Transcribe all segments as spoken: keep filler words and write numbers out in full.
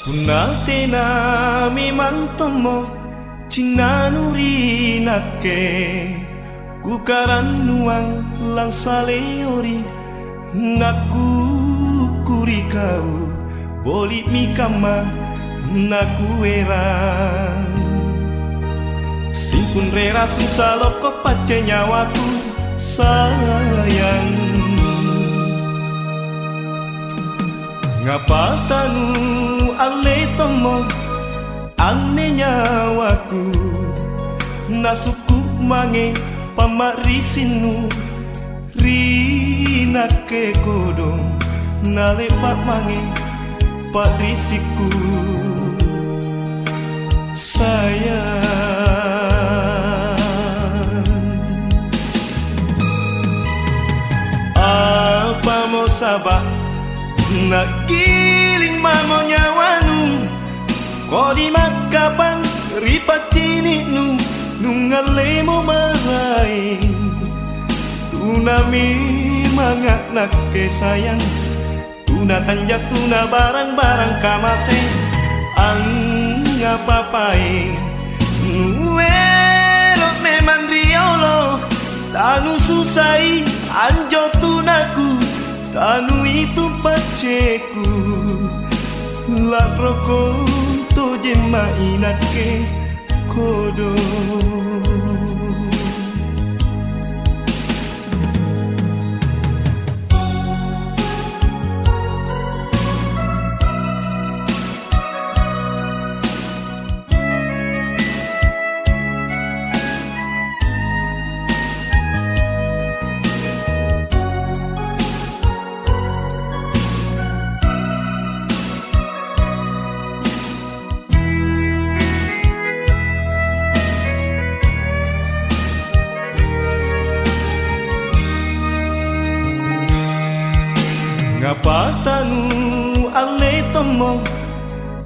Punna tena memang tommo cinnanu ri nakke, kukarannuang langsaleori, nakkukku ri kau, boli'mi kamma nakuerang. Singkunrera susa lokko pacce nyawaku, sayang. Ngapa tanu alle tommo anne nyawaku, nasukku' mange pamma'risinnu ri nakke kodong, nale'ba' mange pa'risikku, sayang. Apamo saba' naggiling mamo nyawanu, kodi makkapang ri paccini'nu, nungallemo maraeng. Tuna memanga' nakke sayang, tuna tanja tuna barang-barang kamase. Angngapapai nuero' memang riolo, tanu susai anjo tunaku, tanu itu pacceku, la'roko tojemma inakke kodong. Ngapa tanu alle tommo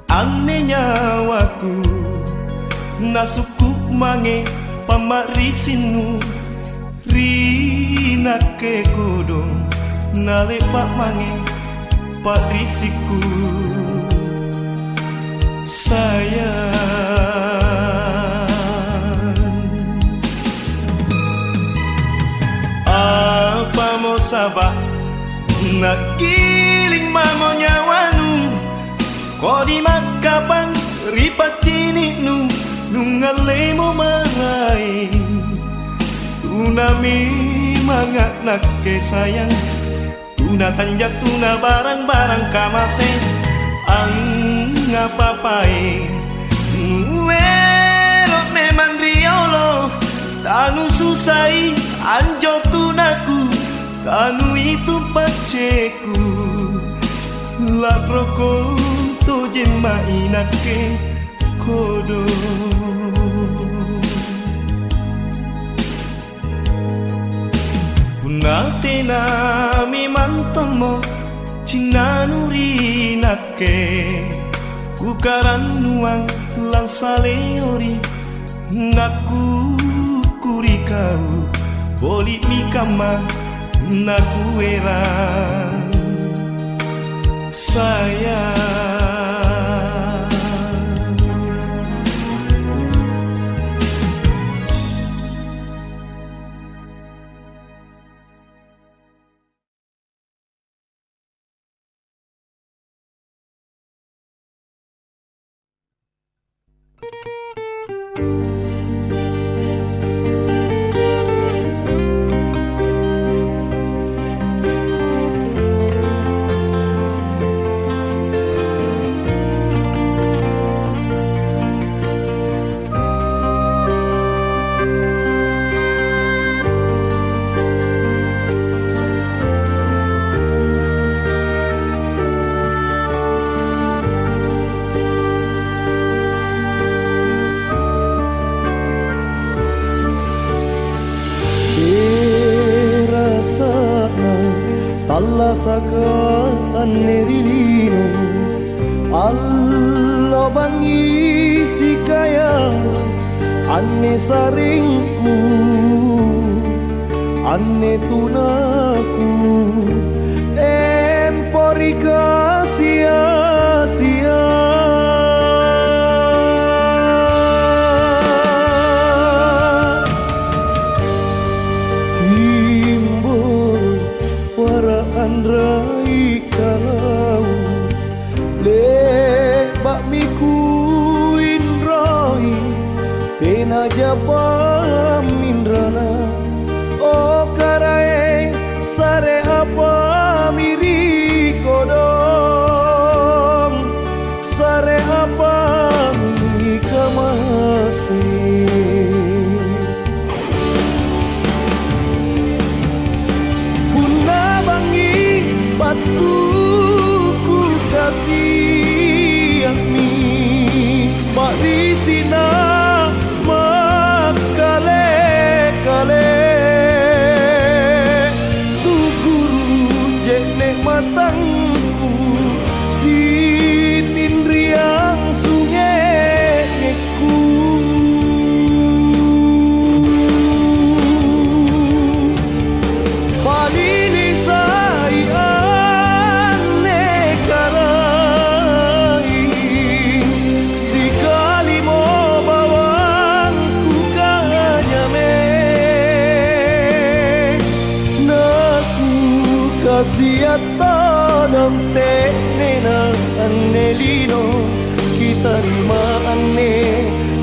anne nyawaku, nasukku' mange pamma'risinnu ri nakke kodong, nale'ba' mange pa'risikku, sayang. Apamo saba' naggiling mamo nyawanu, kodi makkapang ri paccini'nu, nungallemo maraeng. Tuna memanga' nakke sayang, tuna tanja tuna barang-barang kamase. Angngapapai nuero' memang riolo, tanu susai anjo tunaku, tanu itu pacceku, la'roko tojemma inakke kodong. Punna tena memang tommo cinnanu ri nakke, kukarannuang langsaleori, nakkukku ri kau, boli'mi kamma nakuerang, sayang. Berasa'na tallasaka anne ri lino, allo bangngi sikaya anne sarengku, anne tunaku, empori kasi-asia. Le'ba'mi kuinroi, tenajapa minrana. O Karaeng, sare apami ri kodong, sare apami kamase. Punna bangngi battu kukasia'mi, pa'risi'na makkale-kale. Tu'guru' je'ne' matangku, sitinriang sunge'-, Palilisai anne Karaeng, sikalimo bawang kukanynyame. Nakukasia' todong te'nena anne lino, kitarima anne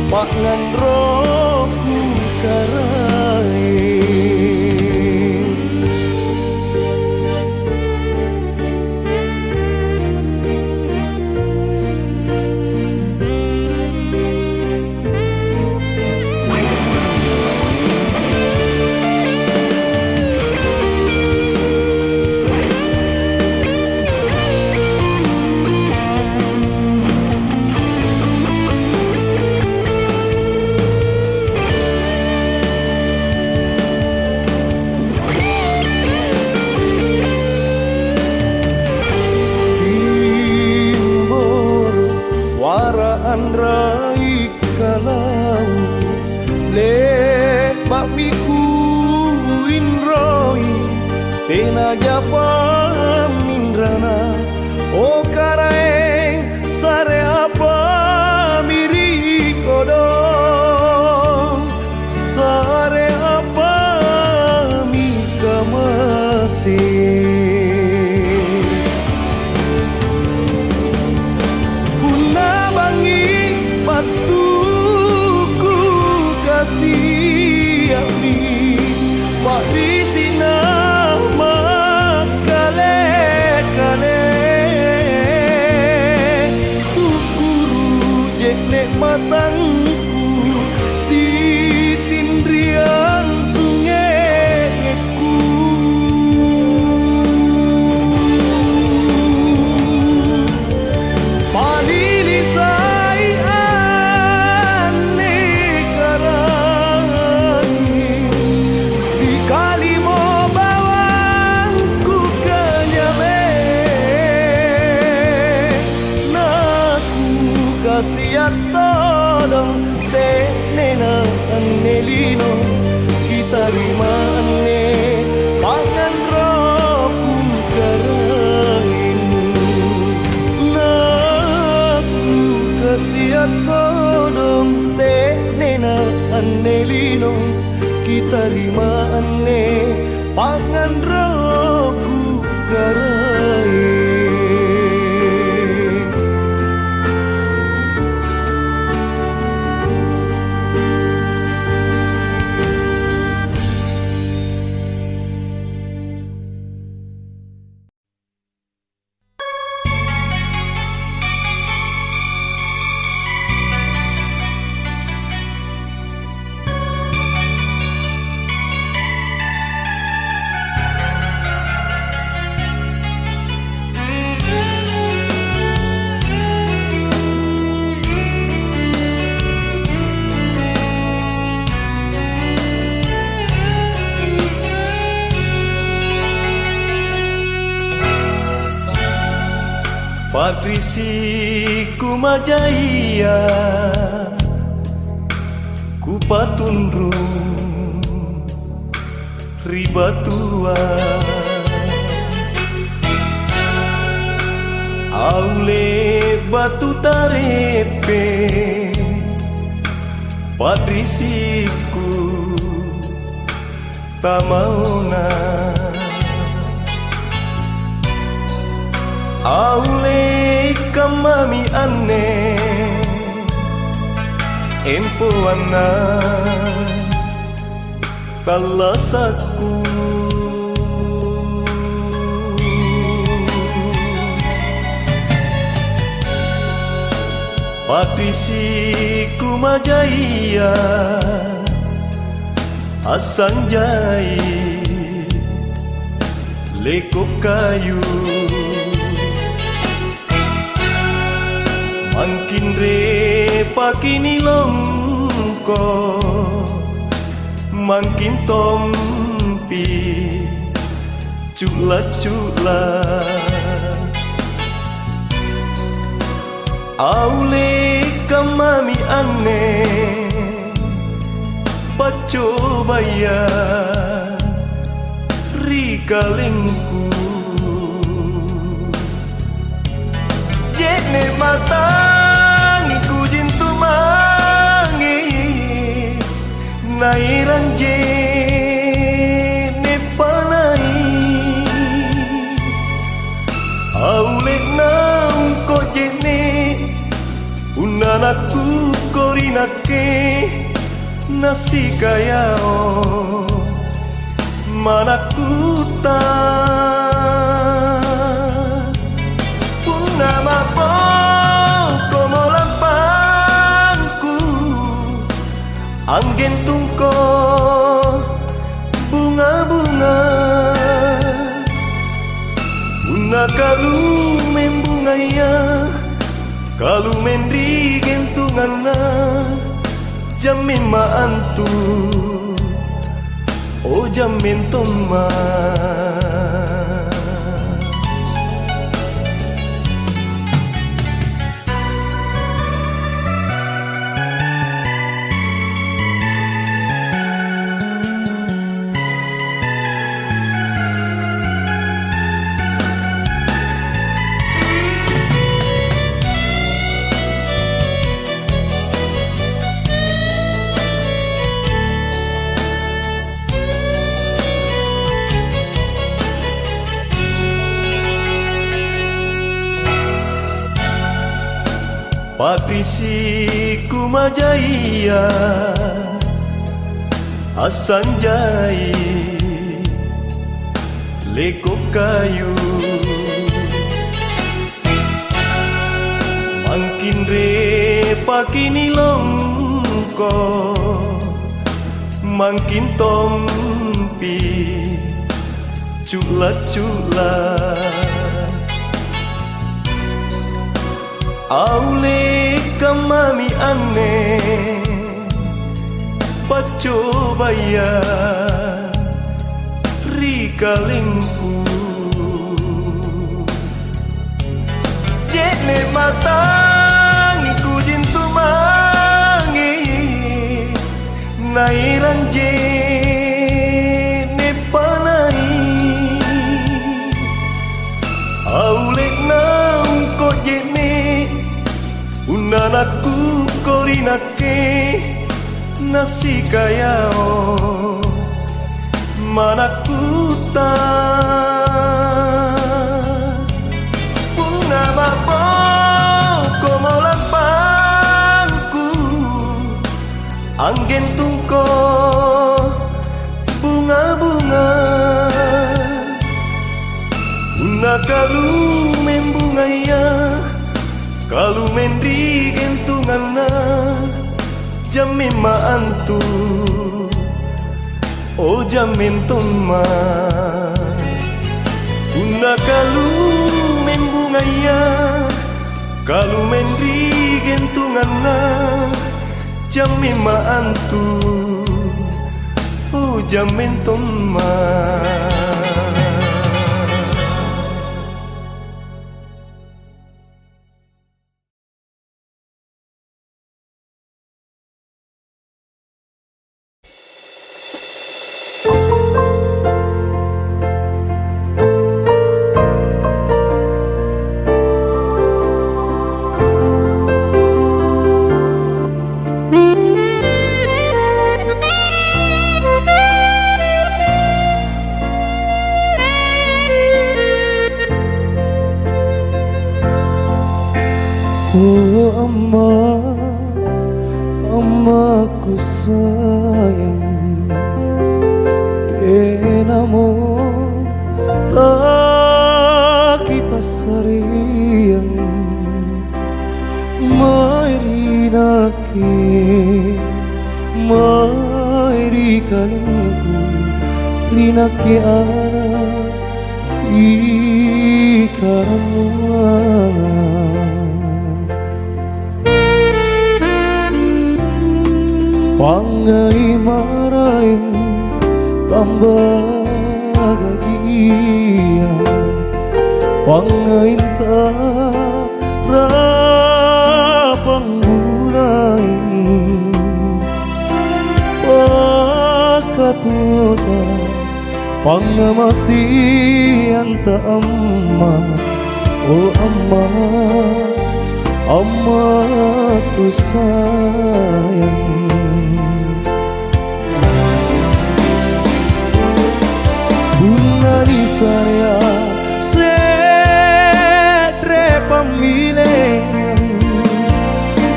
pa'nganroku Karaeng. Timboro' wara anrai kalau, le'ba'mi kuinroi, tenajapa minrana. O Karaeng, sare apami ri kodong, sare apami kamase. Punna bangngi battu kukasia'mi, pa'risi'na makkale-kale. Tu'guru' je'ne' matangku, sitinriang sunge'-, Palilisai anne Karaeng, sikalimo bawang kukanynyame. Nakukasia' todong te'nena anne lino, kitarima anne pangnganroku Karaeng. Nakukasia' todong te'nena anne lino, kitarima anne pangnganroku Karaeng. Pa'risi'ku majaya kupatunru' ri batua. Au le'ba' tu tareppe' pa'risi'ku tamaona. Au le'ba' Mami anne empoanna tallasakku. Pa'risi'ku majaya assanjai leko' kayu. Mangkin repaki nilongko, mangkin tompi cu'la'-cu'la'. Aule kammami anne paccobaya ri kalengku. Je'ne' matangi kujintu mange, naerang je'ne' panai. Aule naungko je'ne', punna nakkukko ri nakke, nasikayao manakkutta. Punna ma'bongkomo lampangku, anggentungko bunga-bunga. Punna kalumeng bungaya, kalumeng ri gentunganna, jammemma antu, o jammeng tomma. Pa'risi'ku majaya assanjai leko' kayu. Mangkin repaki nilongko, mangkin tompi cu'la'-cu'la'. Aule kammami anne paccobaya ri kalengku. Je'ne' matangi kujintu mange, naerang je'ne' panai. Aule naungko je'ne', punna nakkukko ri nakke, nasikayao manakkutta. Punna ma'bongkomo lampangku, anggentungko bunga-bunga. Punna kalumeng bungaya, kalumeng ri gentunganna, jammemma antu, o jammeng tomma. Punna kalumeng bungaya, kalumeng ri gentunganna, jammemma antu, o jammeng tomma. Oh Amma, Ammaku sayang, tenamo takipassariang mae ri nakke, mae ri kalengku, ri nakke ana' kikarannuanga. Pangngai maraeng tamba gajia, pangngainta rapang bulaeng, pakatuota pangngamasianta Amma, oh Amma, Ammaku sayang. Punna nisarea se're pammileang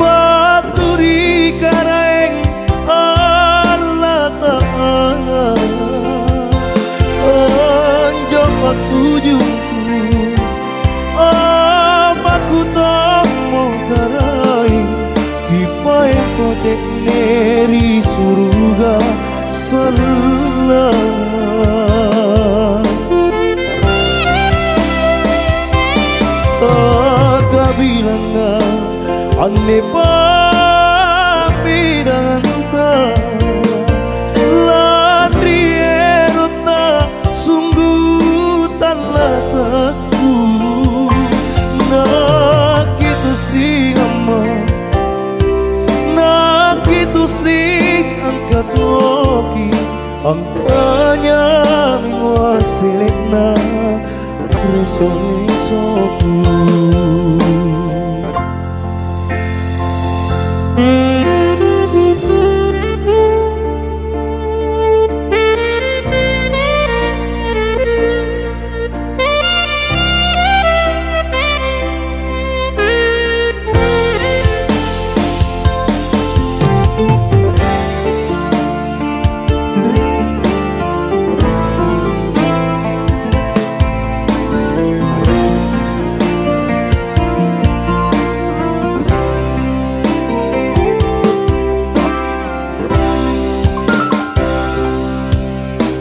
battu ri Karaeng Allata'ala, anjo pattujungku, ammakutammo Karaeng, kipaeng pote'ne ri suruga sallang. Takabilanga anne pappidanganta, lanri erotta sunggu tallasakku. Nakitusi Amma, nakitusi angkatuoki, angkanyami wasele'na reso-resoku.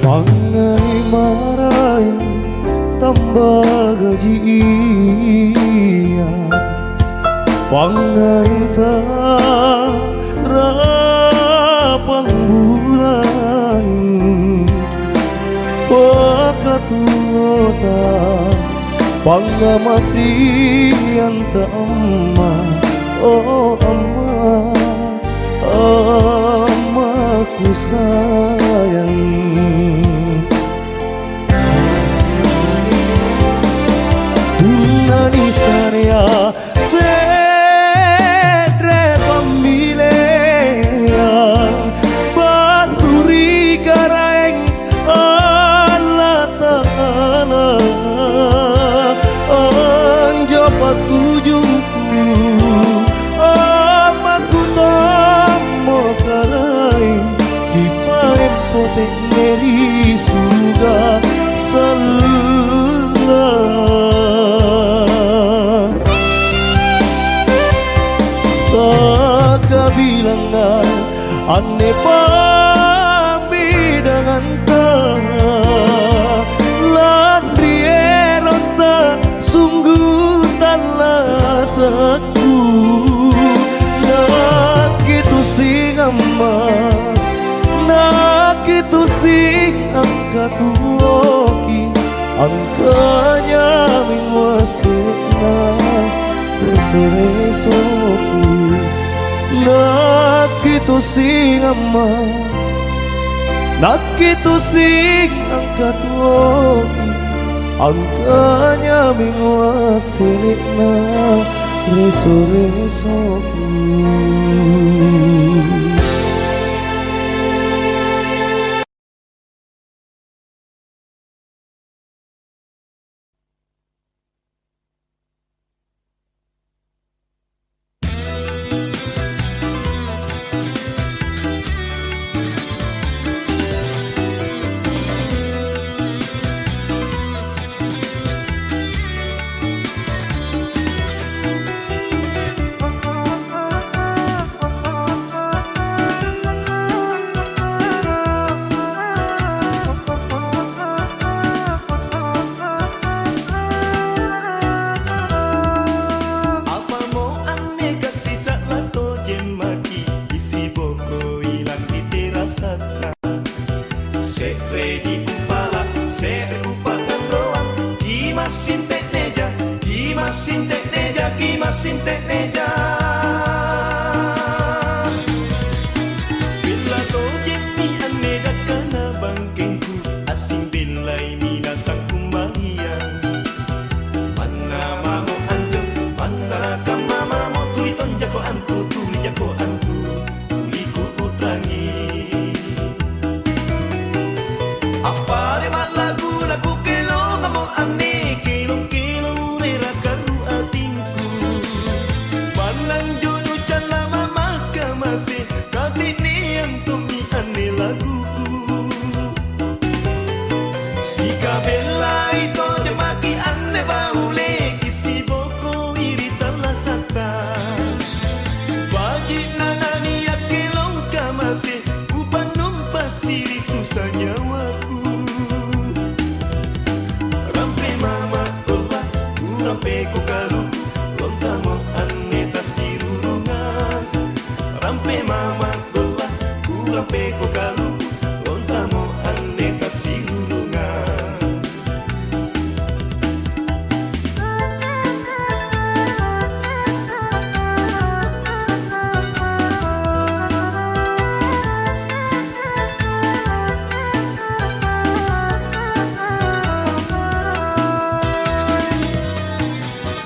Pangngai maraeng tamba gajia, pangngainta rapang bulaeng, pakatuota pangngamasianta Amma, oh Amma, Ammaku sayang. Punna nisarea se're pammileang battu ri Karaeng Allata'ala, anjo pattujungku, ammakutammo Karaeng, kipaeng pote'ne ri suruga sallang. Takabilanga anne pappidanganta, lanri erotta sunggu tallasakku. Nakitusi Amma, nakitusi angkatuoki, angkanyaming wasele'na reso-resoku. Nakitusi Amma, nakitusi angkatuoki, angkanyaming wasele'na reso-resoku. Ki massing te'neja. Bella tojemmi anne dakkana bangkengku, assing bellaimi nasang kumbaliang. Manna mamo anjo, manna kamma mamo, tuli tonjako antu, tuli jako antu, tuli kuu'rangi. Appare ma'lagu nakukelongamo anne kelong-kelong ri rakarru atingku. Mannang jono callama makkamase, kati'neang tommi anne laguku. Sikabellai tojeng maki' anne baule, kisibokoi ri tallasatta. Baji'na nania' kelong kamase, kupannumpa siri susa nyawaku. Rampe mama' golla, kurampeko kaluku, lontamo anne tassirurungang. Rampe mama' golla, kurampeko kaluku, lontamo anne tassirurungang.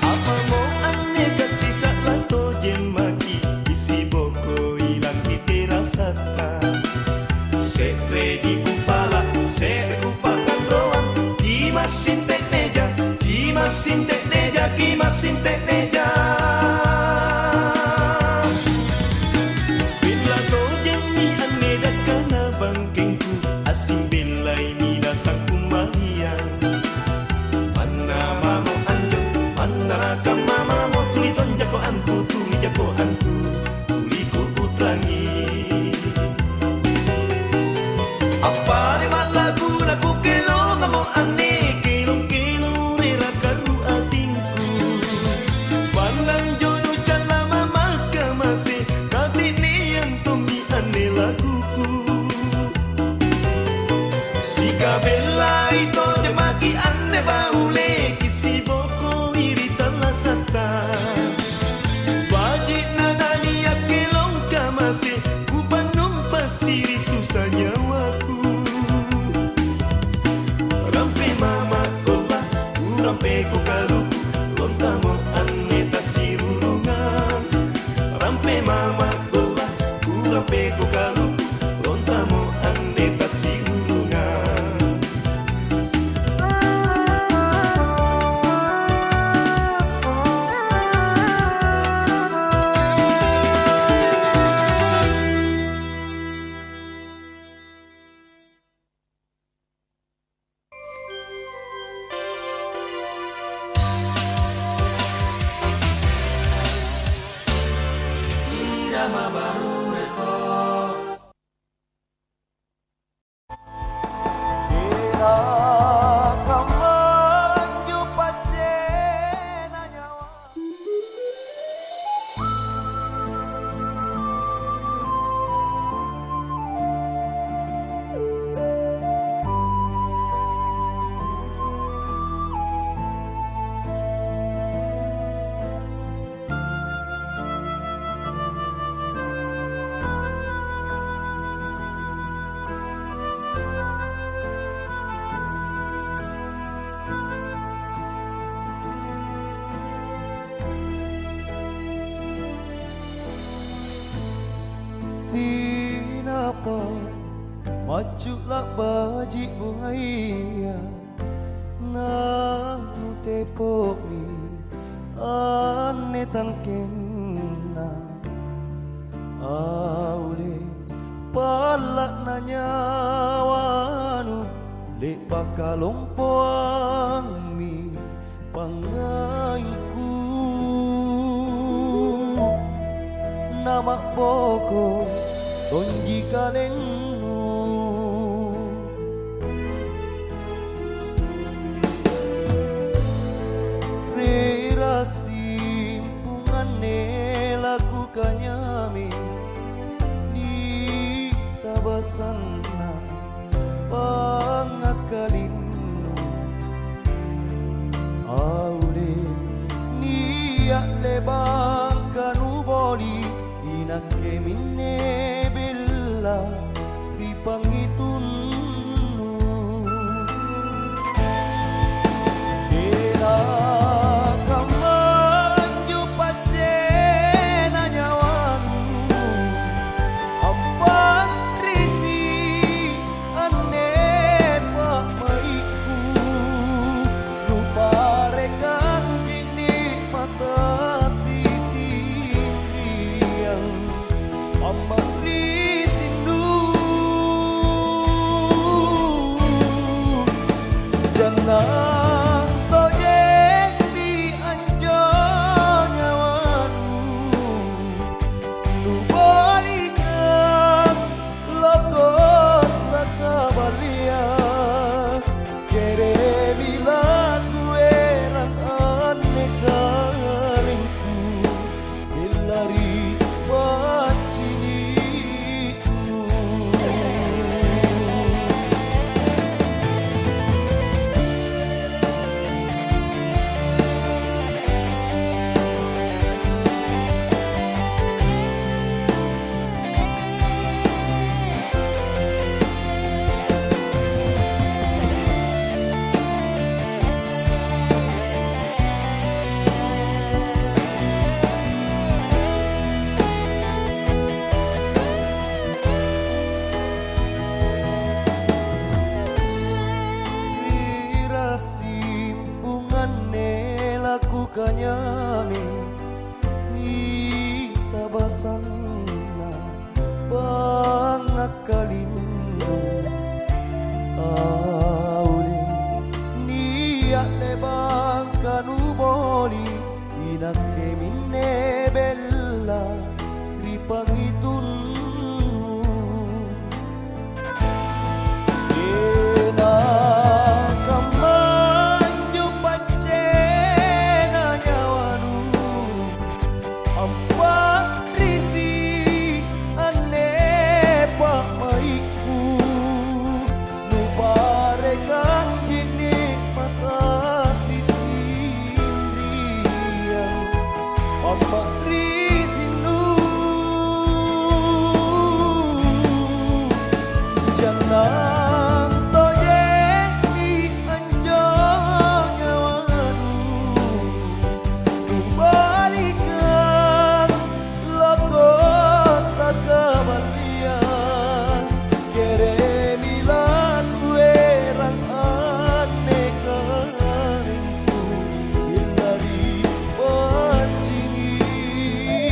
Apamo anne kasi sa'la tojeng maki', kisibokoi langi' terasatta. Se're di kupala, se're kupakanroang, ki massing te'neja, ki massing te'neja, ki massing te'neja. Bella tojemmi anne dakkana bangkengku, assing bellaimi nasang kumbaliang. Manna mamo anjo, manna kamma mamo, tuli tonjako antu, tuli jako antu, tuli kuu'rangi. Appare ma'lagu nakukelongamo anne kelong-kelong ri rakarru atingku. Mannang jono callama makkamase, kati'neang tommi anne laguku. Sikabellai tojeng maki' anne baule, kisibokoi ri tallasatta. Baji'na nania' kelong kamase, kupannumpa siri susa nyawaku. Rampe mama' golla, kurampeko kaluku, lontamo anne tassirurungang. Rampe mama' golla, kurampeko kaluku, lontamo anne tassirurungang. Tinapa maccu la'baji' buaya, nanutepo'mi anne tangkenna. Aule palla'na nyawanu, le'baka lompoammi pangngaingku. Nama'boko tonji kalennu. Ri rasimpunganne lakukanyami nitabasanna pangakkalinnu. Aule ni Ia' le'baka nuboli', inakke minne bella ri pangngitunnu. Tena kammanjo paccena nyawannu, ampanrisi anne pa'maikku, nuparekang Mata sitinriang, amma'risi nu. Jannang tojemmi anjo nyawanu, nubalikang loko takkabalia. Keremi lakuerang anne kalengku, bella ri paccini'nu. Ri rassimpung anne lakukanyame, nitabasanna pangakkalinnu. Aule nia' le'baka nuboli', inakke minne bella ri pangngitunnu. Tena kammanjo paccena nyawanu, ampa'risi anne pa'maikku, nuparekang je'ne' mata sitinriang. Pamma'risinnu, jannang tojemmi anjo nyawanu, nubalikang loko takkaballiang. Keremi lakuerang anne kalengku, bella ri paccini'nu.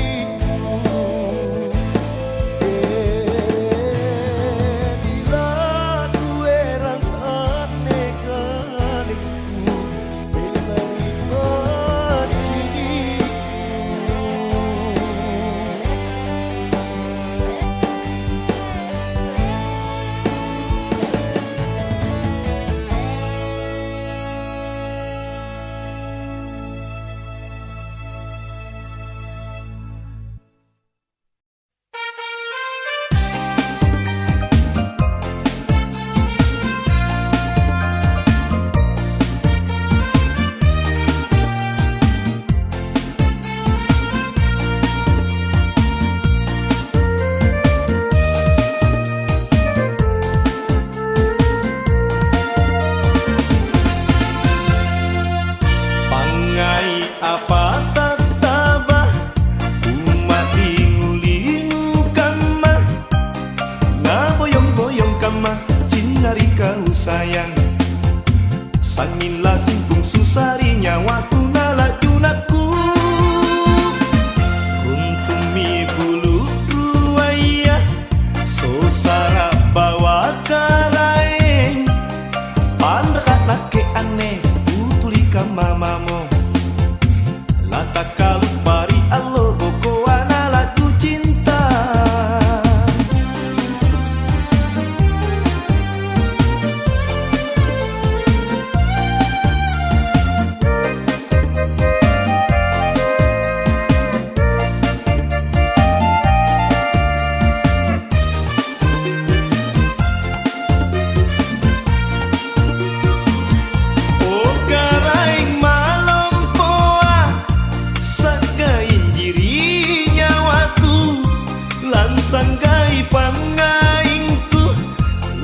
pangngaingku,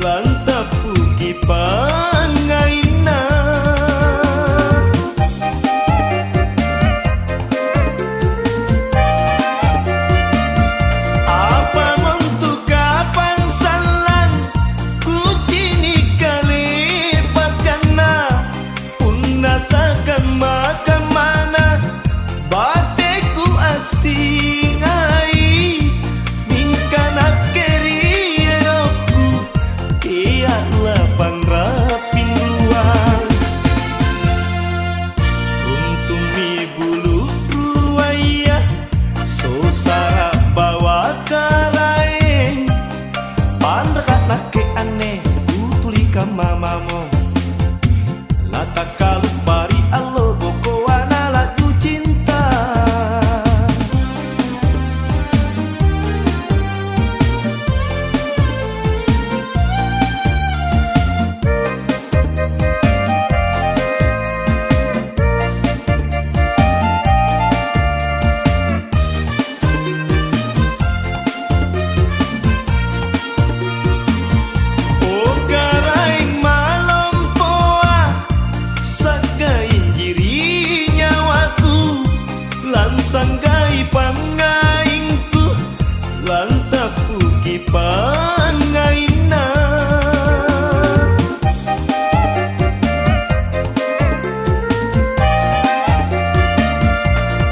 lantappuki pangngainna. Apa montu kapang sallang, kucini' kale'bakkanna. Punna sakang makammana, bateku assingai, mingka nakke ri erokku, tea' lapang raping ruas. Runtummi bulu' ruaya, sosara' bawa karaeng. Panraka' nakke anne, tutuli kamma mamo. Latakkaluppa ri allo bokoa nalaju cinta. O Karaeng malompoa, sa'gainji ri nyawaku, lansanggai pangngaingku, lantappuki pangngainna.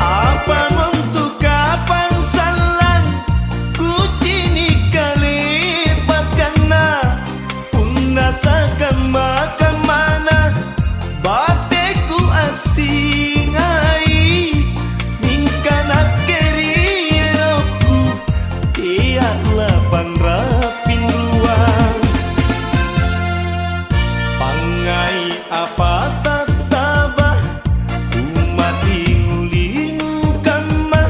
Apa montu kapang sallang, kucini' kale'bakkanna, punna sakang makammana, bateku assingai, mingka nakke ri erokku, tea' lapang raping ruas. Pangngai apa tattaba, kumalingu-lingu kamma,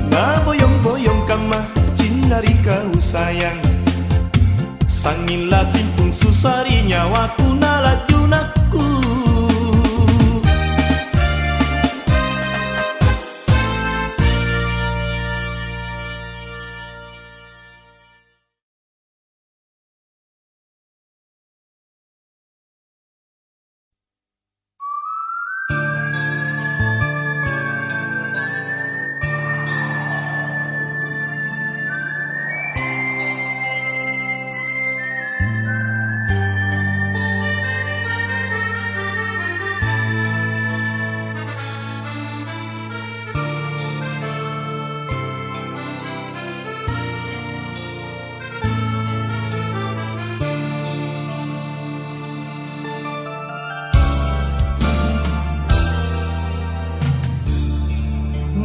naboyong-boyong kamma, cinna ri kau sayang. Sangnging lasimpung susa ri nyawaku nalaju nakku.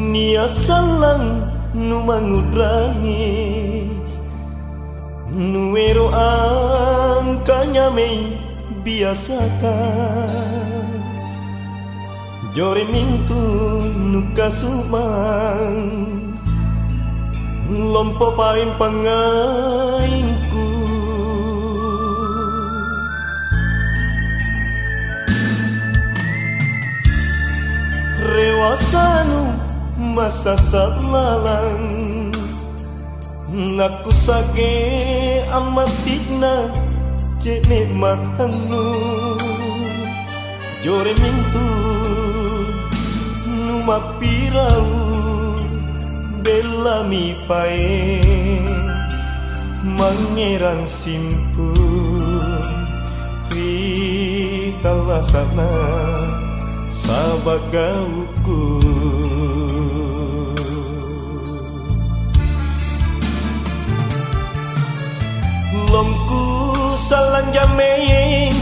Nia' sallang numangngu'rangi, nuero' angkanyamei biasata. Jore mintu nukasumang, lompo paeng pangngaingku. Rewasanu masasa' lalang, nakkusake ammatti'na je'ne' mahannu. Jore mintu numappirau, bellami paeng mangngerang simpung ri tallasa'na saba' gau'ku. Lomku sallang jammeng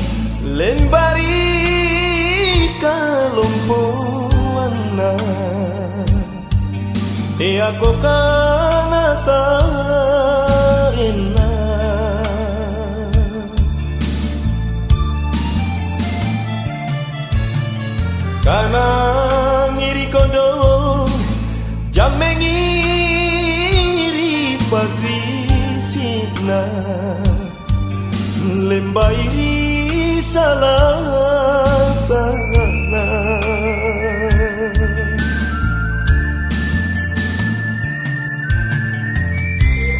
lembari kalompoanna, teako kana saenna. Kanangi ri kodong, jammengi ri pakrisi'na, lembai ri salasa'na.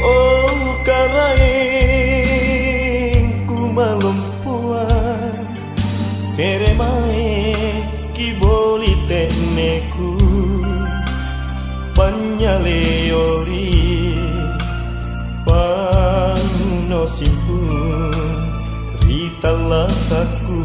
Oh, Nyaleori panno simpung ri tallasakku.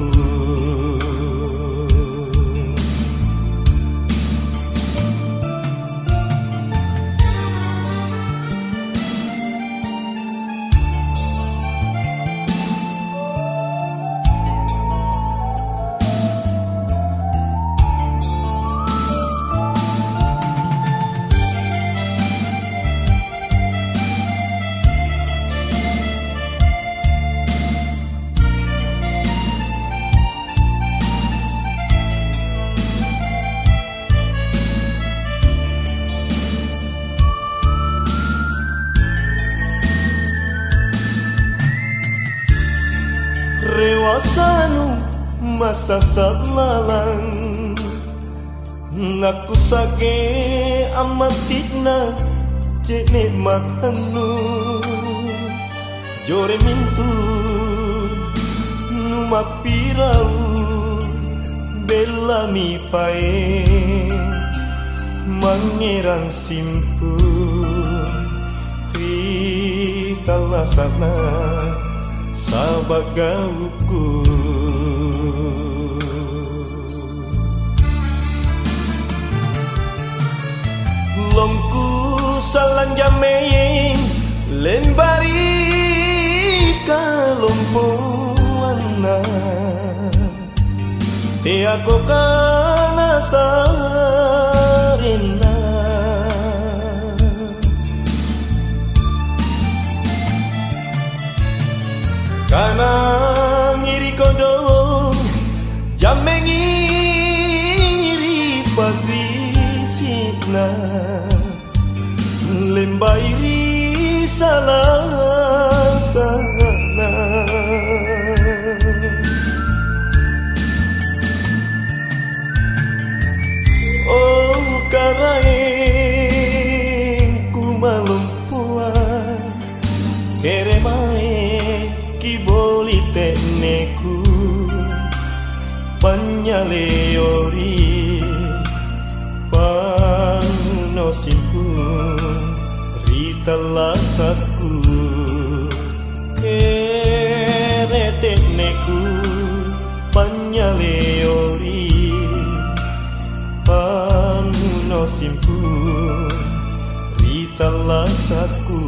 Rewasanu masasa' lalang, nakkusa'ge ammatti'na je'ne' matannu. Jore mintu numappirau, bellami pae mangngerang simpung ri tallasa'na saba' gaukku. Lompo sallang jammeng, lemba ri kalompoanna. Teako kana sarenna. Kanangi ri kodong, jammengi ri pabbisi'na, lembai ri salasa'na. Oh, Karaengku malompoa, keremae kiboli te'neku, panynyaleori panno simpung ri tallasakku. Kere te'neku, panynyaleori panno simpung ri tallasakku.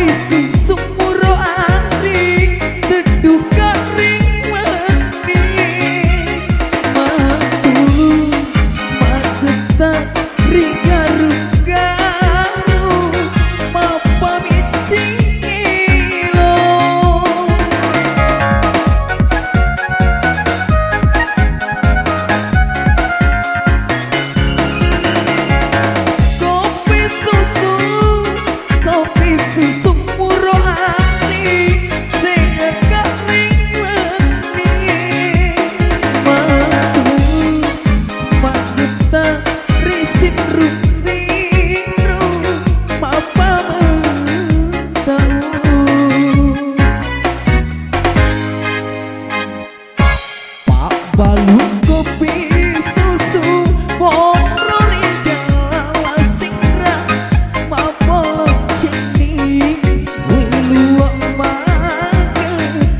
Susu muro ari, teddu ka'ring mandi. Mantulu maggetta ri garu-garu, mappamiccing ilo. Kopi susu, kopi susu muro ari, sengaka ring wenni. Matu, ma'gutta ri sinru-sinru, mappamentau. Pa'balu' kopi susu, monro ri jala sinra, mappolo cini', ri lua' mange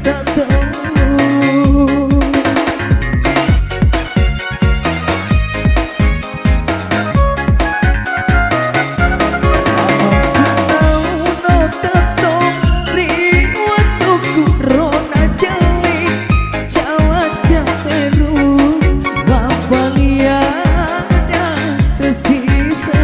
tattau. Amang punna uno tettong ri wattukku rona jelli, cawa-cawa beru, wappalia ada tersisa.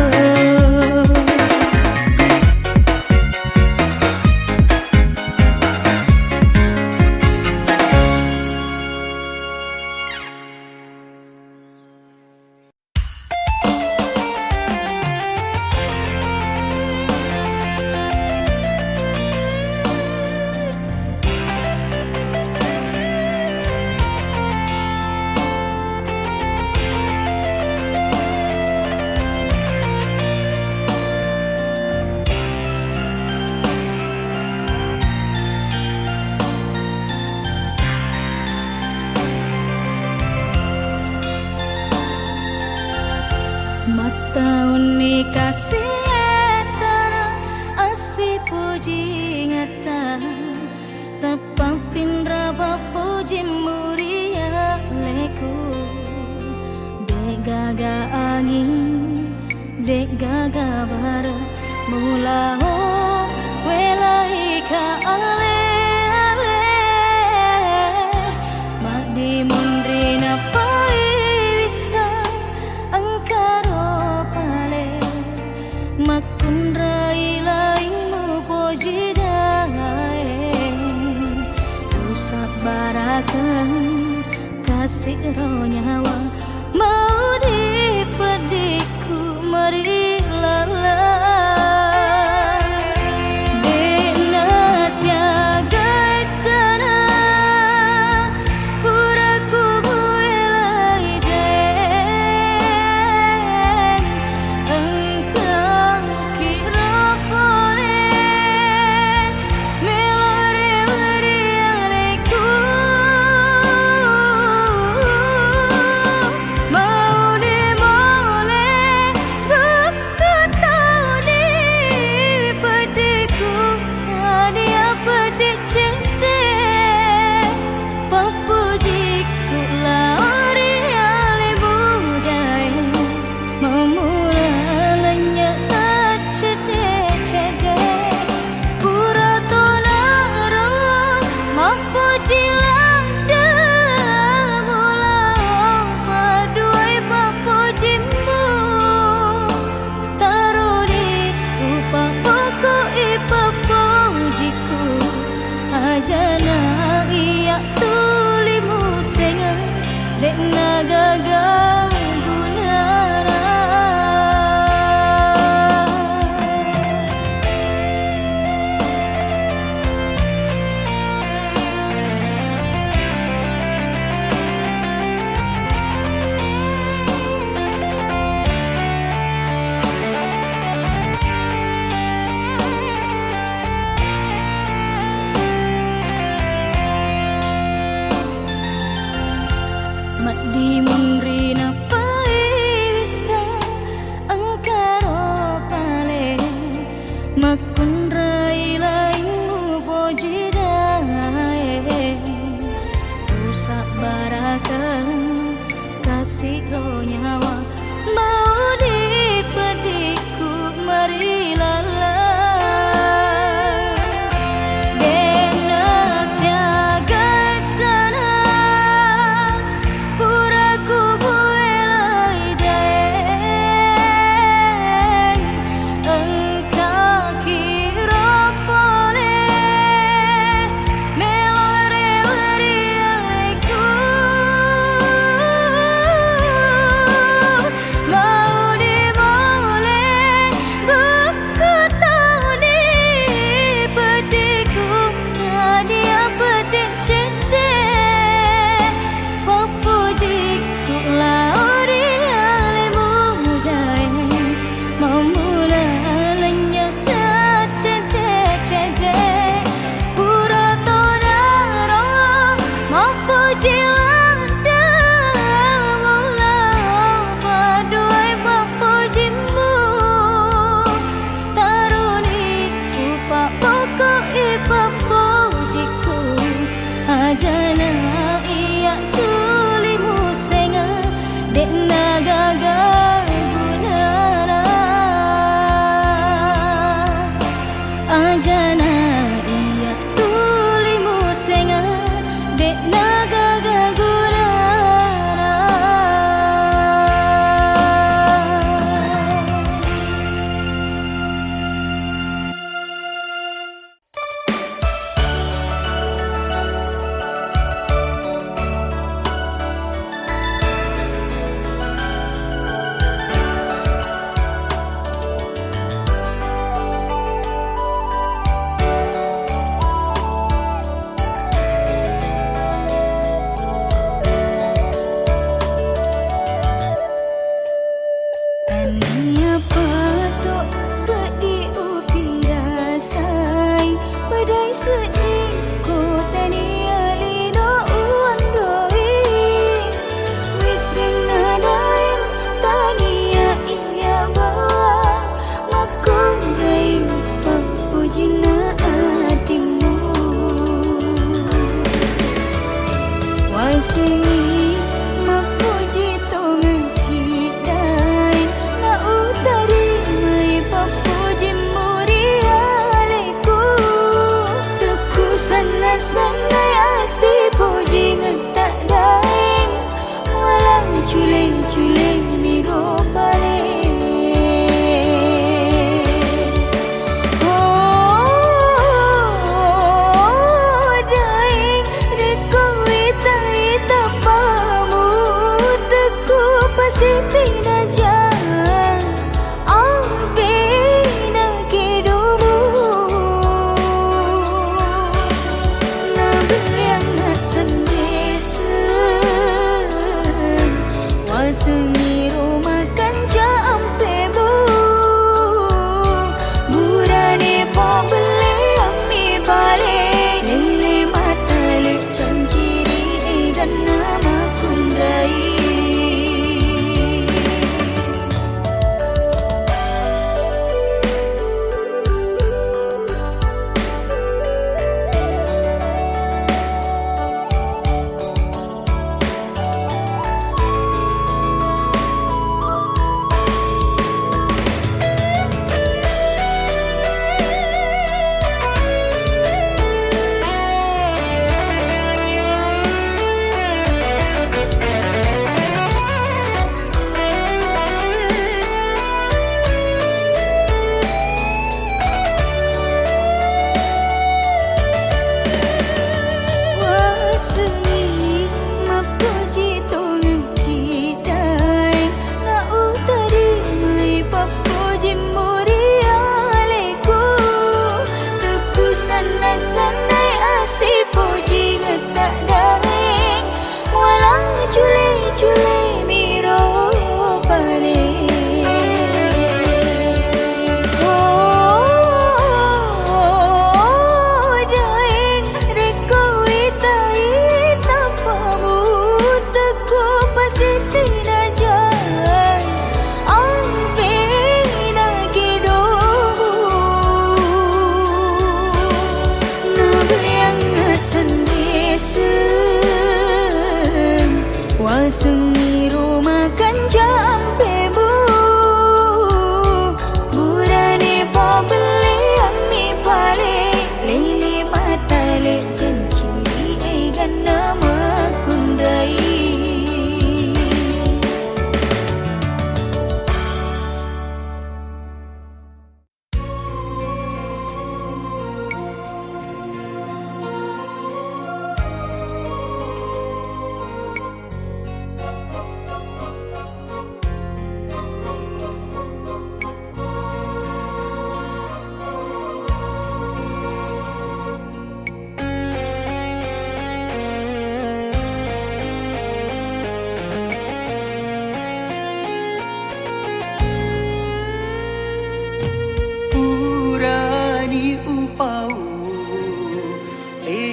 Mattaunni kasi'etta assipujingetta, tappa' pinra pappujimmu ri aleku. De'gaga anging, de'gaga bara, mulao welaika ale-ale. Ma'di munri napaibissa engkaro pale, makkunrai laingmu poji daeng. Kusabbarakang kasi' ro nyawa, mau di peddiku mari lalang. De'na siaga ekkana pura kubelai daeng, engkaki ro pole. Melo ri-, ri aleku, mau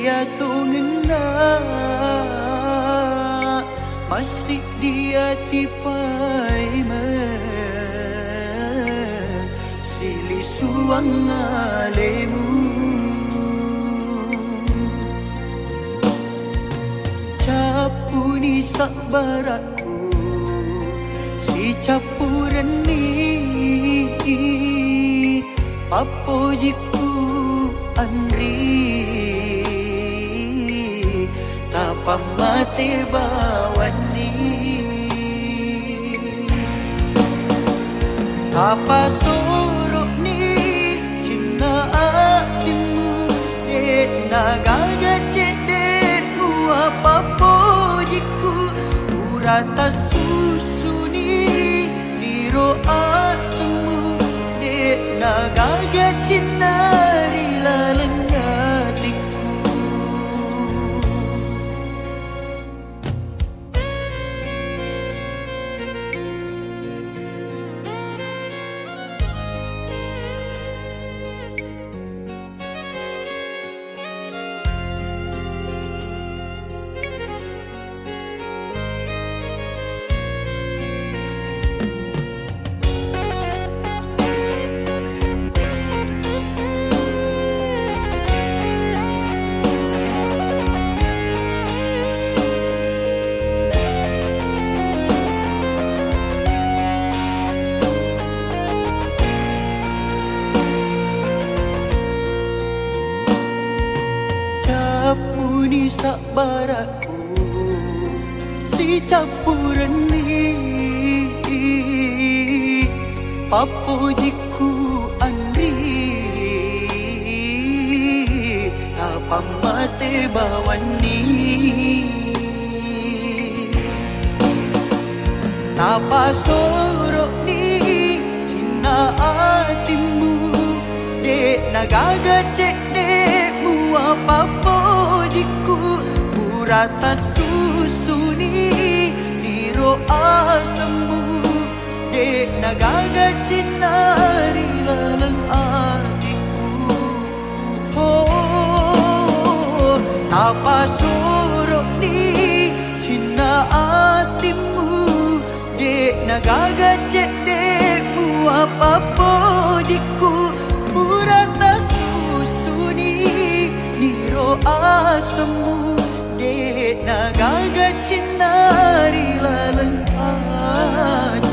Ia tongenna, massi'dia kipaima, silisuang alemu. Cappuni sa'barakku, sicappurenni pappojikku anri, tapammate bawanni. Tapasoro'ni cinna atimmu, te'na gaga ce'de' mua pappojikku, pura tassusuni liro asemmu, te'na gaga cinna ri laleng atikku. Cappuni sa'barakku, sicappurenni pappojikku anri, tapammate bawanni. Tapasoro'ni cinna atimmu, te'na gaga ce'de' mua pappojikku, pura tassusuni liro asemmu, te'na gaga cinna ri laleng atikku. Oh, tapasoro'ni cinna atimmu, te'na gaga ce'de' mua pappojikku, pura tassusuni liro asemmu, te'na gaga cinna ri laleng atikku.